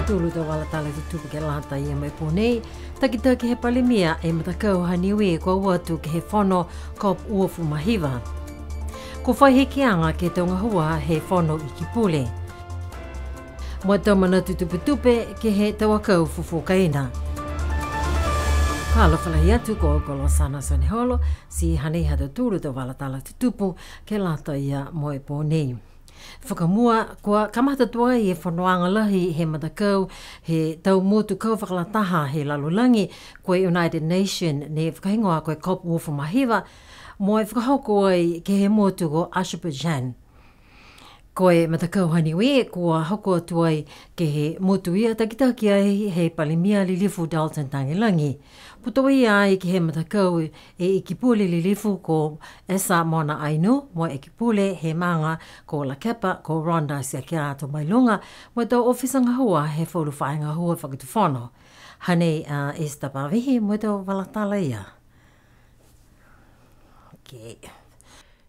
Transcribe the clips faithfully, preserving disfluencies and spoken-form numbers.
Tolu tau vala tala tutupu ke lata ia mo e pō nei. Takitaki he Palemia e matakau ha Niue kua o atu ke he fono COP uafulu ma hiva. Kua fai hikiaga ke he tau gahua he Fono Iki Pule. Mo e tau manatu tupetupe ke he tau akau fofō kaina. Fakaalofa lahi atu, ko au ko Losana Soneholo, ti hanei ha tautolu tau vala tala tutupu ke lata ia mo e pō nei. Fakamua, kua kamata tuai e fonoaga lahi he matakau he tau motu kau fakalataha he lalolagi, ko e United Nation, ne fakahigoa ko e COP uafulu ma hiva, mo e fakahoko ai ke he motu ko Azerbaijan. Ko e matakau ha Niue kua hoko atu ai ke he motu ia, takitaki ai he Palemia Lilifu Dalton Tagelagi. Putoia ai ke he matakau e Ikipule Lilifu ko Esa Mona Ainuu, mo e Ikipule he maaga ko Lakepa ko Rhonda Tiakia Tomailuga, mo e tau ofisa gahua he falu faahi gahua fakatufono. Hanei a Esther Pavihi mo e tau vala tala ia. Okay.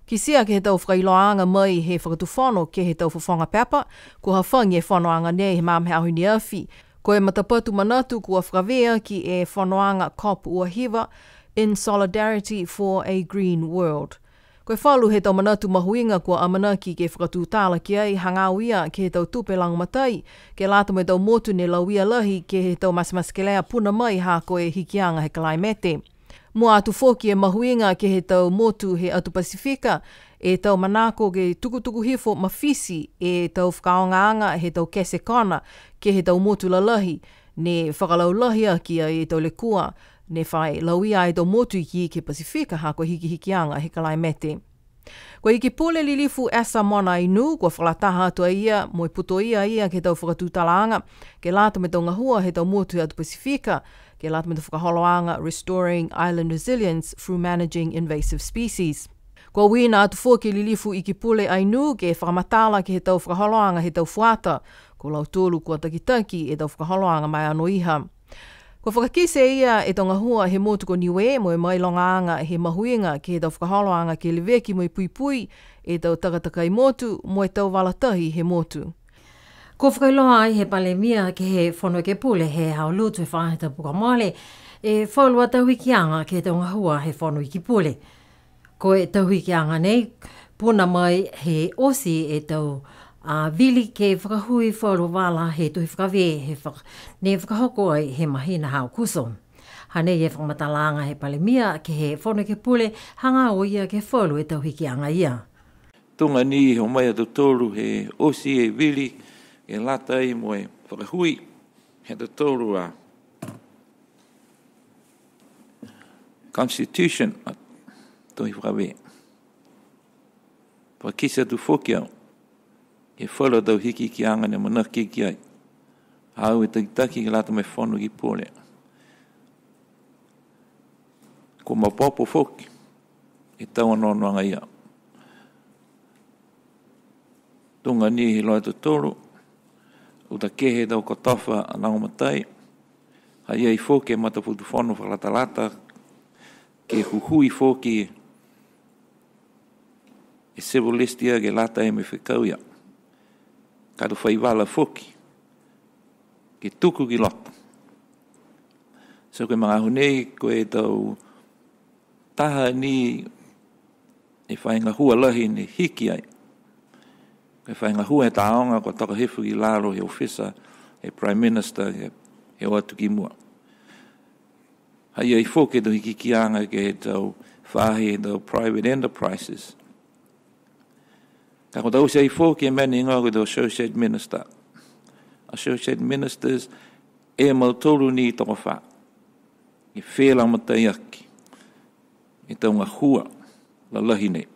Kitia ke he tau fakailoaaga mai he fakatufono ke he tau fofoga pepa, kua hafagi e fonoaga nei he magaaho he aho ne afi. Ko e matapatu manatu kua fakavē aki e fonoaga COP uahiva, In Solidarity for a Green World. Ko e falu he tau manatu mahuiga kua amanaki ke fakatutala ki ai hagaao ia ke he tau tupe lagomatai, ke lata mo e tau motu ne lauia lahi ke he tau matematekelea puna mai ha ko e hikiaga he kalaimete. Mua atu foki e mahuiga ke he tau motu he atu Pasifika, e tau manako ke tukutuku hifo mafiti e tau fakaaogaaga he tau kete kona ke he tau motu lalahi, ne fakalaulahi aki ai e tau lekua, ne fai lauia ai e tau motu ikiiki he Pasifika ha ko e hikihikiaga he kalaimete. Ko e Ikipule Lilifu Esa Mona Ainuu, kua fakalataha atu a ia, mo e putoia a ia ke he tau fakatutalaaga, ke lata mo e tau gahua he tau motu he atu Pasifika, ke lata mo e tau fakaholoaga Restoring Island Resilience through Managing Invasive Species. Kua uiina atu foki e Lilifu Ikipule Ainuu ke fakamatala ke he tau fakaholoaga he tau fuata, ko lautolu kua takitaki e tau fakaholoaga ma e anoiha. Kua fakakite e ia e tau gahua he motu ko Niue mo e mailogaaga he mahuiga ke he tau fakaholoaga ke leveki mo e puipui e tau takatakai motu mo e tau vala tahi he motu. Kua fakailoa ai he Palemia ke he Fono Ekepule he Aho Lotu he faahi tapu kua mole e falu a tau hikiaga ke he tau gahua he Fono Iki Pule. Ko e tau hikiaga nei, puna mai he oti e tau, a, vili ke fakahui falu vala he tohi fakavē he faka-, ne fakahoko ai he mahina ha Aokuso. Hanei e fakamatalaaga he Palemia ke he Fono Ekepule, hagaao ia ke he falu e tau hikiaga ia. Tuga ni he o mai a tautolu he oti e vili, e lata ai mo e fakahui he tautolu a Constitution, a, tohi fakavē. Fakakite atu foki au, e falu a tau hikihikiaga ne amanaki ki ai. Au e takitaki ke lata mo e Fono Iki Pule. Kua maopoopo foki e tau onoonoaga ia. Tuga ni he iloa e tautolu, uta kehe e tau kotofa a lagomatai, ha i ai foki e matafakatufono fakalatalata, ke huhui foki e civil list ia ke lata mo e fekau ia. Ka to fai vala foki, ke tuku ki loto. So ko e magaaho nei, ko e tau taha ni e faahi gahua lahi ne hiki ai. Ko e faahi gahua he tāoga kua toka hifo ki lalo he ofisa he Prime Minister he, he o atu ki mua. Ha i ai foki e tau hikihikiaga ke he tau faahi he tau private enterprises. Ka kua taute ai foki e mena ne igoa ko e tau associate minister. Associate ministers, e mautolu ni tokofā. Ke felagomataiaki e tau gahua lalahi nei.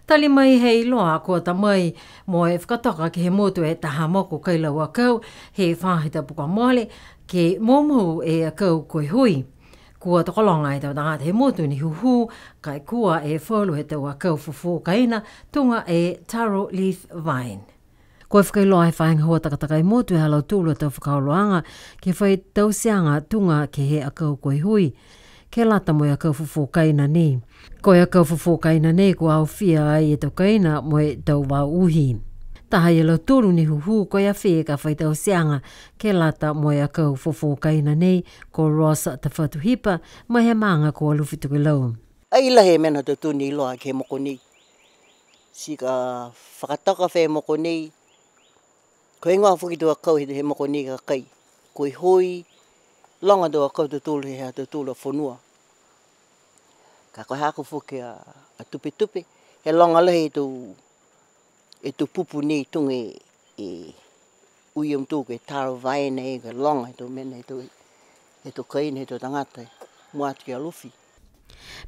Tali mai he iloa kua ta mai mo e fakatoka ke he motu e taha moko kai lau akau he faahi tapu kua mole, ke moumou e akau ko e hui. Kua tokologa e tau tagata he motu ne hūhū, ka e kua e falu he tau akau fofō kaina, tuga e taro leaf vine. Kua fakailoa he faahi gahua takatakai motu e ha lautolu a tau fakaholoaga ke fai tauteaga tuga ke he akau ko e hui, ke lata mo e akau fofō kaina nei. Ko e akau fofō kaina nei kua aofia ai e tau kaina mo e tau vao uhi. Taha ia lautolu ne hūhū ko e afē ka fai tauteaga ke lata mo e akau fofō kaina nei, ko Ross Tafatuhipa, mai he maaga ko Alofi Tokelau. Ai lahi e mena ha tautolu ne iloa ke he moko nei. Ti ka fakatoka fē e moko nei, ko e heigoa foki e tau akau he, he moko nei ka kai. Ko e hoi, loga e tau akau ha tautolu he ha tautolu a fonua. Ka ko e haaku foki a, a tupetupe, he loga lahi e tau, e tau pupu nei tuga e, e ui a mautolu ko e taro vae nei, ko e loga e tau mena, e tau, e tau kaina, e tau tagata, mua atu ki Alofi.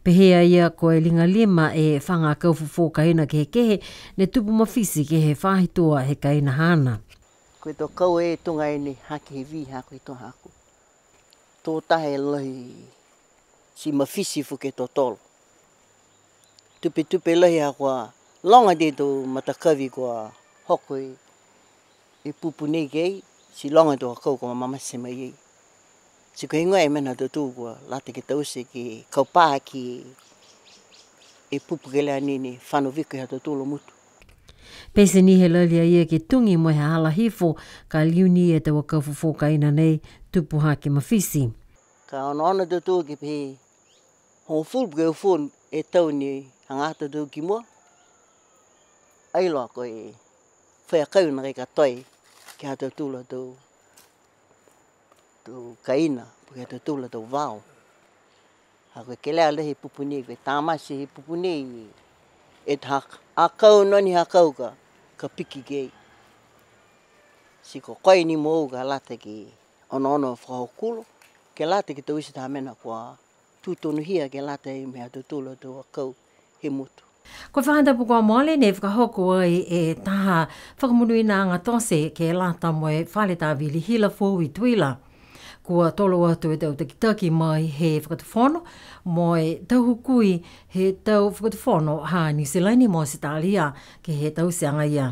Pehē a ia ko e liga lima e faga akau fofō kaina kehekehe, ne tupu mafiti ke he faahi tua he kaina haana. Ko e tau akau e tuga e ne hake he vī haaku, he toa haaku. Tō taha e lahi, ti mafiti foki e totolo. Tupetupe lahi ha kua loga e tau matakavi kua hoko e, e pupu nei ki ai, ti loga e tau akau kua mamate mai ai. Ti ko e heigoa e mena ha tautolu kua lata ke taute ke kaupā aki e pupu kelea nei ne fano viko he ha tautolu a motu. Pete ni he lali a ia ke tugi mo e hala hifo, ka liu ni e tau akau fofō kaina nei, tupu hake mafiti. Ka onoono a tautolu ke pehē hogofulu po ke uafulu e tau ne hagaao a tautolu ki mua. Ai loa ko e fai akau nākai ka toe ke he ha tautolu a tau, tau kaina, po ke ha tautolu a tau vao. Ha ko e kelea lahi he pupu nei, ko e tamate he pupu nei, e taha akau noa ni ha akau ka, ka piki ki ai. Ti ko koe ni moua ka lata ke onoono fakahokulo, ke lata ke taute taha mena kua tū tonuhia ke lata mo e ha tautolu a tau akau he motu. Ko e faahi tapu kua mole ne fakahoko ai e taha fakamonuinaaga tote ke lata mo e fale tāvili hila foou i Tuila. Kua tolo atu e tau takitaki mai he fakatufono mo e tau hukui he tau fakatufono ha Niu Silani mo Ausetalia ke he tauteaga ia.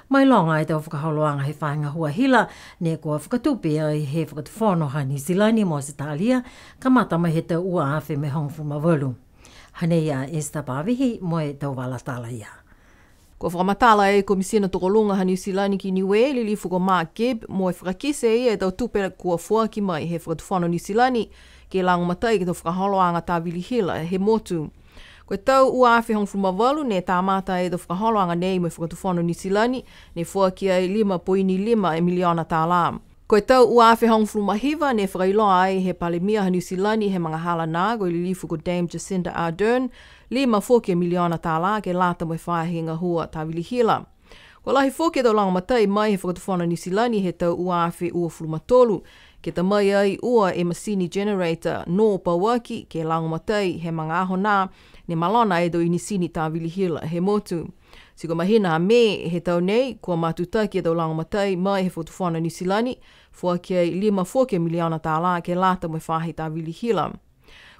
Mailoga e tau fakaholoaga he faahi gahua hila, ne kua fakatupe ai he fakatufono ha Niu Silani mo Ausetalia, kamata mai he tau ua afe mo e hogofulu ma valu. Hanei a Esther Pavihi mo e tau vala tala ia. Kua fakamatala e Komisina Tokoluga ha Niu Silani ki Niue, Lilifu ko Mark Gibb, mo e fakakite e ia e tau tupe kua foaki mai he fakatufono Niu Silani, ke lagomatai ke he tau fakaholoaga tāvili hila he motu. Ko e tau ua afe hogofulu ma valu ne kamata e tau fakaholoaga nei mo e fakatufono Niu Silani, ne foaki ai lima poini lima e miliona tālā. Ko e tau ua afe hogofulu ma hiva ne fakailoa ai he Palemia ha Niu Silani he magahala nā, ko e Lilifu ko Dame Jacinda Ardern, lima foki e miliona tālā ke lata mo e faahi gahua tāvili hila. Kua lahi foki e tau lagomatai mai he fakatufono Niu Silani he tau ua afe uafulu ma tolu, ke ta mai ai ua e masini generator nō pauaki ke lagomatai he magaaho nā ne malona e tau inisini tāvili hila he motu. Ti ko e mahina a Mē he tau nei, kua matutaki e tau lagomatai mai he fakatufono Niu Silani, foaki ai lima foki e miliona tālā ke lata mo e faahi tāvili hila.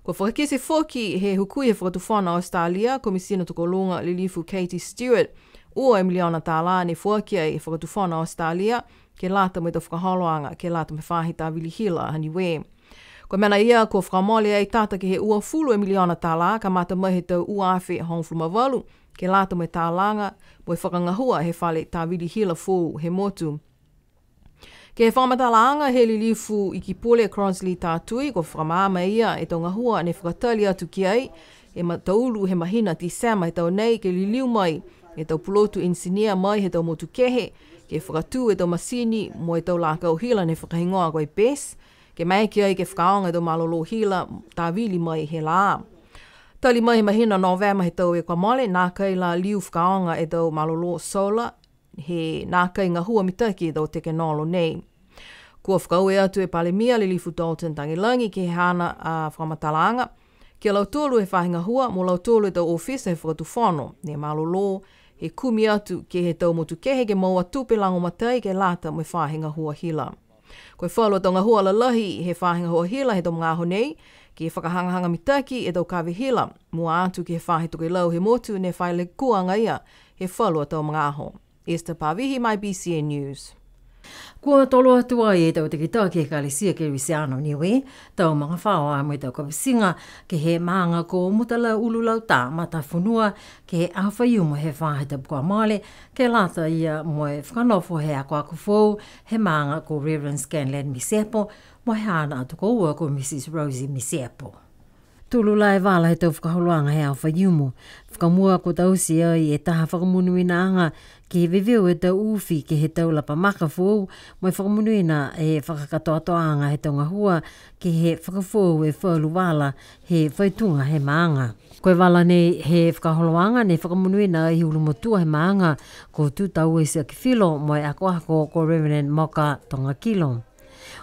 Kua fakakite foki he hukui he fakatufono Australia, Komisina Tokoluga Lilifu Katie Stewart, ua e miliona tālā ne foaki ai he fakatufono Australia, ke lata mo e tau fakaholoaga, ke lata mo e faahi tāvili hila ha Niue. Ko e mena ia kua fakamole ai tata ke he uafulu e miliona tālā, kamata mai he tau ua afe hogofulu ma valu, ke lata mo e talaga, mo e fakagahua he fale tāvili hila foou he motu. Ke he fakamatalaaga he Lilifu Ikipule Crossley Tatui, kua fakamaama e ia e tau gahua ne fakatali atu ki ai, e mataulu he mahina Tesema he tau nei ke liliu mai e tau pulotu enisinia mai he tau motu kehe, ke fakatū e tau masini mo e tau lakau hila ne fakahigoa ko e BESS, ke maeke ai ke fakaaoga e tau malolō hila tāvili mai he lā. Tali mai he mahina Novema he tau e kua mole, nākai la liu fakaaoga e tau malolō solar, he nākai gahua mitaki e tau tekenolo nei. Kua fakaaue atu e Palemia Lilifu Dalton Tagelagi ke he haana a fakamatalaaga, ki a lautolu he faahi gahua, mo lautolu e tau ofisa he fakatufono, ne malolō, he kumi atu ke he tau motu kehe ke moua tupe lagomatai ke lata mo e faahi gahua hila. Ko e falu a tau gahua lalahi he faahi gahua hila he tau magaaho nei, ke fakahagahaga mitaki e tau kave hila, mua atu ke he faahi tokelau he motu ne fai lekua agaia he falu a tau magaaho. Esther Pavihi, mai BCN News. Kua tolo atu ai e tau takitaki he Ekalesia Kerisiano Niue, tau magafaoa mo e tau kapitiga, ke he maaga ko Mutalau Ululauta, Matafonua, ke he Aho Faiumu he faahi tapu kua mole, ke lata ia mo e fakanofo he akoako foou he maaga ko Reverend Scanlan Misepo, mo e haana tokoua ko Mrs Rosie Misepo. Tolu la e vala he tau fakaholoaga he Aho Faiumu. Fakamua kua taute ai e taha fakamonuinaaga ke he veveu e tau ufi ke he tau lapa maka foou, mo e fakamonuina e fakakatoatoaaga he tau gahua ke he fakafoou e falu vala he faituga he maaga. Ko e vala nei he fakaholoaga ne fakamonuina ai he ulumotua he maaga ko Tutau Siakifilo mo e akoako ko Reverend Moka Togakilo.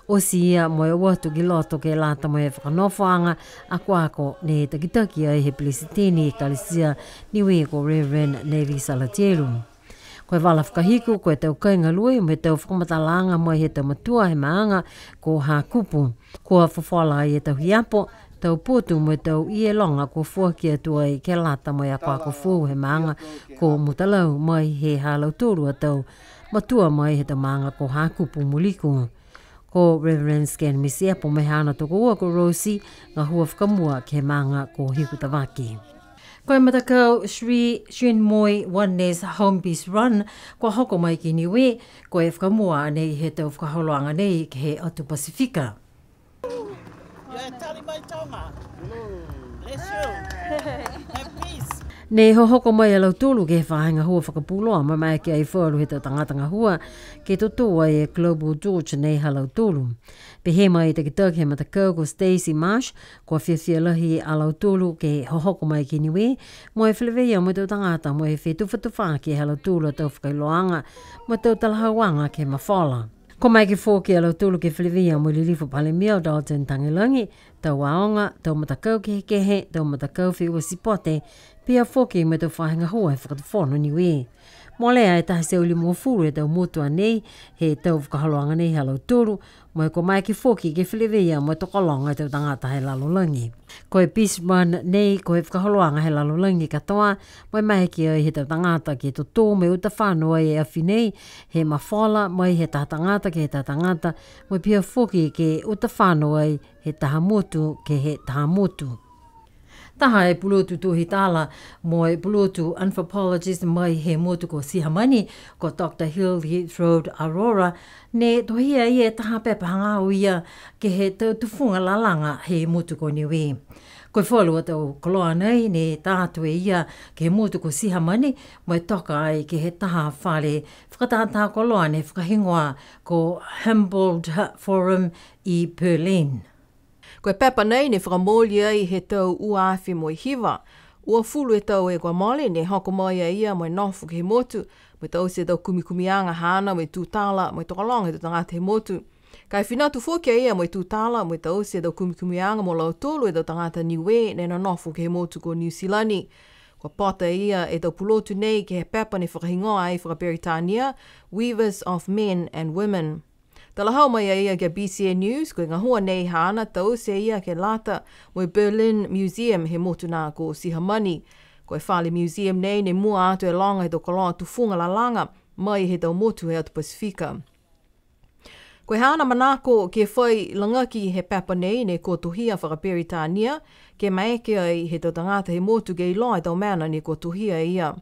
Oti ia mo e o atu ki loto ke lata mo e fakanofoaga akoako ne takitaki ai he Pelesiteni Ekalesia Niue ko Reverend Neli Salatielu. Ko e vala fakahiku, ko e tau kai galue mo e tau fakamatalaaga mai he tau matua he maaga ko Hakupu. Kua fofola ai e tau hiapo, tau putu mo e tau ie loga kua foaki atu ai ke lata mo e akoako foou he maaga ko Mutalau mai he ha lautolu a tau matua mai he tau maaga ko Hakupu mo Liku. Ko Reverend Scan Misepo mo e haana tokoua ko Rosie, gahua fakamua ke he maaga ko Hikutavake. Ko e matakau Sri Chinmoy Oneness Home Peace Run, kua hoko mai ki Niue, ko e fakamua nei he tau fakaholoaga nei ke he atu Pasifika. Ia, tali mai Tonga. Bless you. Have peace. Ne hohoko mai a lautolu ke he faahi gahua fakapuloa, mo e maeke ai falu he tau tagata gahua ke totō ai e Global Torch nei ha lautolu. Pehē mai e takitaki he matakau ko Stacey Marsh, kua fiafia lahi a lautolu ke hohoko mai ki Niue, mo e feleveia mo e tau tagata, mo e fetufatufa ke he ha lautolu a tau fakailoaga, mo e tau talahauaga ke he mafola. Kua maeke foki a lautolu ke feleveia mo e Lilifu Palemia Dalton Tagelagi, tau aoga, tau matakau kehekehe, tau matakau feua sipote, pihia foki mo e tau faahi gahua he Fakatufono Niue. Molea e taha e teau limagofulu e tau motu a nei, he tau fakaholoaga nei ha lautolu, mo e kua maeke foki ke feleveia mo e tokologa e tau tagata he lalolagi. Ko e Peace Run nei, ko e fakaholoaga he lalolagi katoa, mo e maeke ai he tau tagata ke totō mo e uta fano ai e afi nei, he mafola, mai he taha tagata ke he taha tagata, mo e pihia foki ke uta fano ai he taha motu ke he taha motu. Taha e pulotu tohi tala mo e pulotu anthropologist mai he motu ko Sihamani, ko Doctor Hildy Throde Arora, ne tohia e ia e taha pepa hagaao ia ke he tau tufuga lalaga he motu ko Niue. Ko e falu a tau koloa nei ne ta atu e ia ke he motu ko Sihamani, mo e toka ai ke he taha fale fakatātā koloa ne fakahigoa ko Humboldt Forum i Berlin. Ko e pepa nei ne fakamooli ai he tau ua afe mo e hiva. Uafulu e tau e kua mole ne hoko mai a ia mo e nofo ke he motu, mo e taute e tau kumikumiaga haana mo e tūtala, mo e tokologa he tau tagata he motu. Ka e fina atu foki a ia mo e tūtala, mo e taute e tau kumikumiaga mo lautolu e tau tagata Niue ne nonofo ke he motu ko Niu Silani. Kua pota e ia e tau pulotu nei ke he pepa ne fakahigoa ai fakaperitania, Weavers of Men and Women. Talahau mai a ia ki a B C N News, ko e gahua nei haana taute e ia ke lata mo e Berlin Museum he motu nā ko Sihamani. Ko e fale museum nei ne mua atu e loga he tau koloa tufuga lalaga mai he tau motu he atu Pasifika. Ko e haana manako ke fai lagaki he pepa nei ne kua tohia fakaperitania, ke maeke ai he tau tagata he motu ke iloa e tau mena ne kua tohia e ia.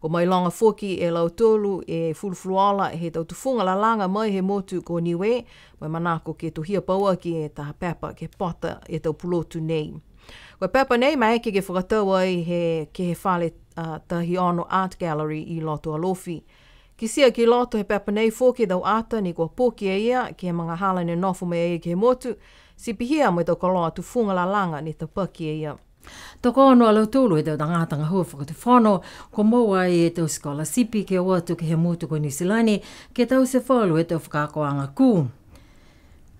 Kua mailoga foki e lautolu e fulufuluola he tau tufuga lalaga mai he motu ko Niue, mo e manako ke tohia pauaki e taha pepa ke pota e tau pulotu nei. Ko e pepa nei maeke ke fakatau ai he, ke he fale, a, Tahi Ono Art Gallery i loto Alofi. Kitia ki loto he pepa nei foki e tau ata ne kua poki e ia ke he magahala ne nofo mai ai ke he motu, ti pihia mo e tau koloa tufuga lalaga ne tapaki e ia. Tokoono a lautolu e tau tagata gahua fakatufono, kua moua ai e tau scholarship ke o atu ke he motu ko Niu Silani, ke taute falu e tau fakaakoaga kū.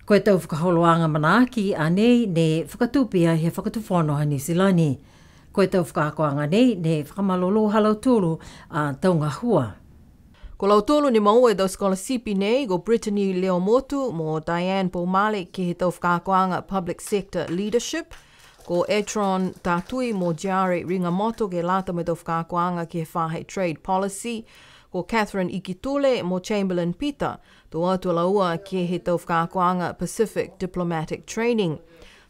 Ko e tau fakaholoaga manaaki a nei ne fakatupe ai he fakatufono ha Niu Silani. Ko e tau fakaakoaga nei ne fakamalolō ha lautolu a tau gahua. Ko lautolu ne moua e tau scholarship nei, ko Brittany Leomotu mo Diane Pomale ke he tau fakaakoaga Public Sector Leadership, ko Etron Tatui mo Jare Rigamoto ke lata mo e tau fakaakoaga ke he faahi Trade Policy, ko Catherine Ikitule mo Chamberlain Peter To atu a laua ke he tau fakaakoaga Pacific Diplomatic Training.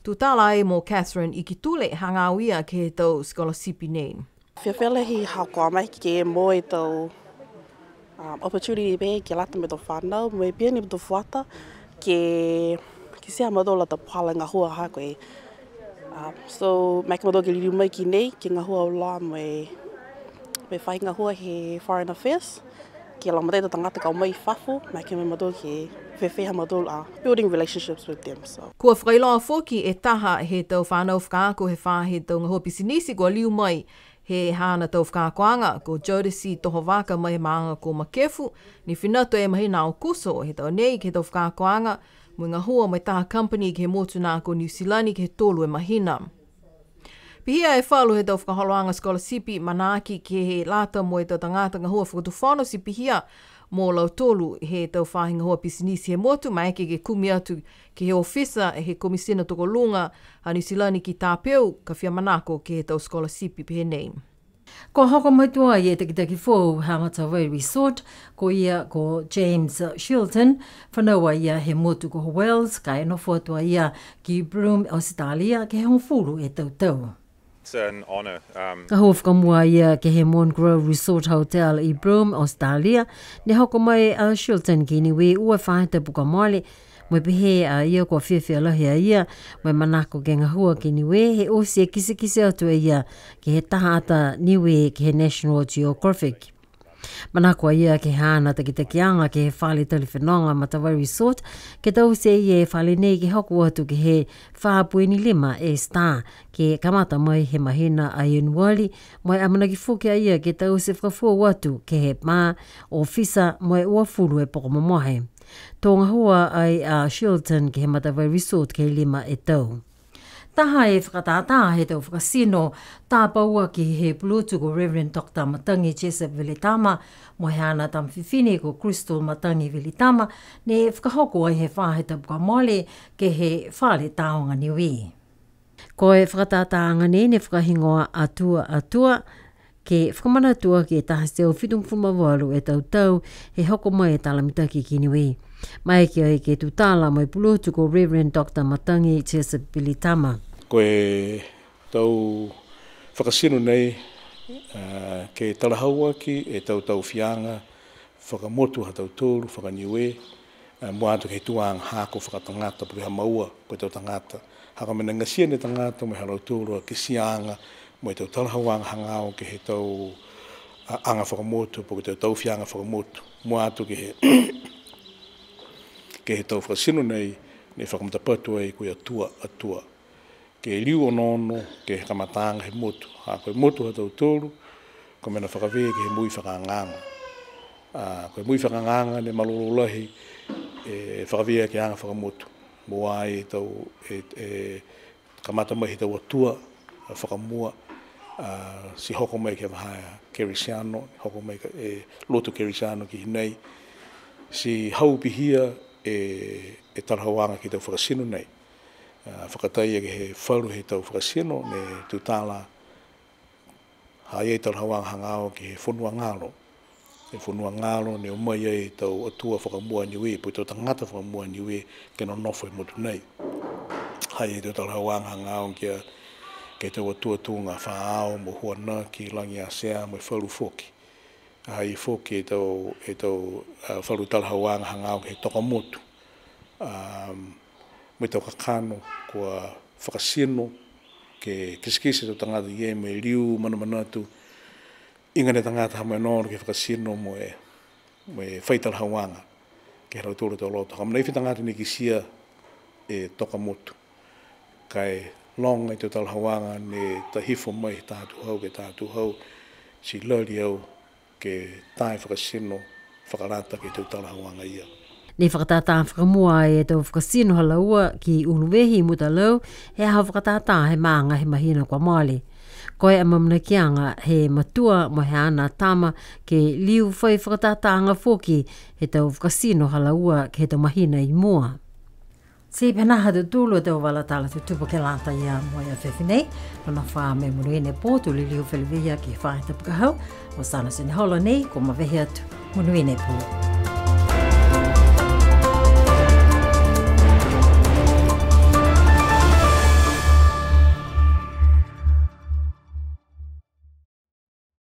Tutala ai mo Catherine Ikitule, hagaao ia ke he tau scholarship nei. Fiafia lahi ha kua maeke ke mo e tau, um, opportunity pehē ke lata mo e tau fanau, mo e pihia ni mo e tau fuata, ke, ke kitia ha mautolu a tau puhala gahua ha ko e. Um, so, maeke mautolu ke liliu mai ki nei, ke gahua auloa mo e, mo e faahi gahua he Foreign Affairs, ke lagomatai e tau tagata ka o mai i fafo, maeke mautolu ke fēfē ha mautolu a building relationships with them, so. Kua fakailoa foki e taha he tau fanau fakaako he faahi tau gahua pisinisi kua liu mai he haana tau fakaakoaga, ko Jodeci Tohovaka mai he maaga ko Makefu, ne fina atu e mahina Aokuso he tau nei ke he tau fakaakoaga, mo e gahua mo e taha company ke he motu na ko Niu Silani ke he tolu e mahina. Pihia e falu he tau fakaholoaga scholarship manaaki ke he lata mo e tau tagata gahua fakatufono ti pihia mo lautolu he tau faahi gahua pisinisi he motu, maeke ke kumi atu ke he ofisa he Komisina Tokoluga ha Niu Silani ki Tapeu, ka fia manako ke he tau scholarship pehē nei. Kua hoko mai tuai e takitaki foou ha Matavai Resort, ko ia ko James Shilton, fanau a ia he motu ko Wales, ka e nofo atu a ia ki Broome, Australia, ke he hogofulu e tau tau. It's an honour, um, Gahua fakamua a ia ke he Mungrow Resort Hotel i Broome, Australia, ne hoko mai a Shilton ki Niue ua e faahi tapu kua mole, mo e pehē a ia kua fiafia lahi a ia, mo e manako ke gahua ki Niue, he oti e kitekite atu a ia ke he taha ata Niue ke he National Geographic. Manako a ia ke he haana takitakiaga ke he fale tali fenoga Matavai Resort, ke taute e ia e fale nei ke hoko atu ke he fā poini lima e star, ke kamata mai he mahina a Ianuali, mo e amanaki foki a ia ke taute fakafoou atu ke he pā, ofisa, mo e uafulu e poko momohe. To gahua ai a Shilton ke he Matavai Resort ke he lima e tau. Taha e fakatātā he tau fakatino, tā pauaki he pulotu ko Reverend Doctor Matagi Jessup Vilitama, mo e haana tama fifine ko Crystal Matagi Vilitama, ne fakahoko ai he faahi tapu kua mole ke he fale Tāoga Niue. Ko e fakatātāaga nei ne fakahigoa Atua Atua, ke fakamanatu aki e taha e teau fitugofulu ma valu e tau tau he hoko mai e tala mitaki ki Niue. Maeke ai ke tutala mo e pulotu ko Reverend Doctor Matagi Jessup Vilitama. Ko e tau fakatino nei, a, ke talahau aki e tau tau fiaga fakamotu ha tautolu, faka-Niue, e, mua atu ke he tuaga haaku fakatagata, po ke ha maua, po ke tau tagata. Ha ko e mena igatia ni e tagata mo e ha lautolu a kitiaaga, mo e tau talahauaga hagaao ke he tau, a, aga fakamotu, po ke tau tau fiaga fakamotu. Mua atu ke he, ke he tau fakatino nei, ne fakamatapatu ai ko e Atua Atua. Ke liu onoono, ke he kamataaga he motu. Ha ko e motu ha tautolu, ko e mena fakavē ke he moui fakaagaaga. A, ko e moui fakaagaaga ne malolō lahi, e, fakavē ke he aga fakamotu. Mua ai e tau, e, e, kamata mai he tau atua, a, fakamua, a, ti hoko mai ke he vahā Kerisiano, hoko mai ke, e, lotu Kerisiano ki hinei. Ti hau pihia e, e talahauaga ke he tau fakatino nei. A, fakatai ke he falu he tau fakatino ne tutala, ha i ai e talahauaga hagaao ke he fonua galo. E fonua galo ne o mai ai e tau atua fakamua Niue, po ke tau tagata fakamua Niue ke nonofo he motu nei. Ha i ai e tau talahauaga hagaao ke, ke he tau atua tuga Faao, mo Huanaki, Lagiasea, mo e falu foki. Ha i ai foki e tau, e tau, a, falu talahauaga hagaao ke he toka motu. A, mo e tau kakano kua fakatino, ke kitekite e tau tagata i ai mo e liu manamanatu, iga ni e tagata ha mo e nonofo ke fakatino mo e, mo e fai talahauaga ke he ha lautolu a tau loto. Ka mena ifi tagata ne kitia e toka motu. Ka e loga e tau talahauaga ne ta hifo mai he taha atuhau ke he taha atuhau, ti lali au ke tae fakatino fakalata ke he tau talahauaga ia. Ne fakatātā fakamua e tau fakatino ha laua ki Uluvehi, Mutalau, he aho fakatātā he maaga he mahina kua mole. Ko e amaamanakiaga he matua mo e haana tama ke liu fai fakatātāaga foki he tau fakatino ha laua ke he tau mahina i mua. Ti pihia ha tautolu a tau vala tala tutupu ke lata ia mo e afiafi nei, nonofo ā mo e monuina e pō, to liliu feleveia ke he faahi tapu ka hau. Ko Sana Senihola nei, kua mavehe atu, monuina e pō.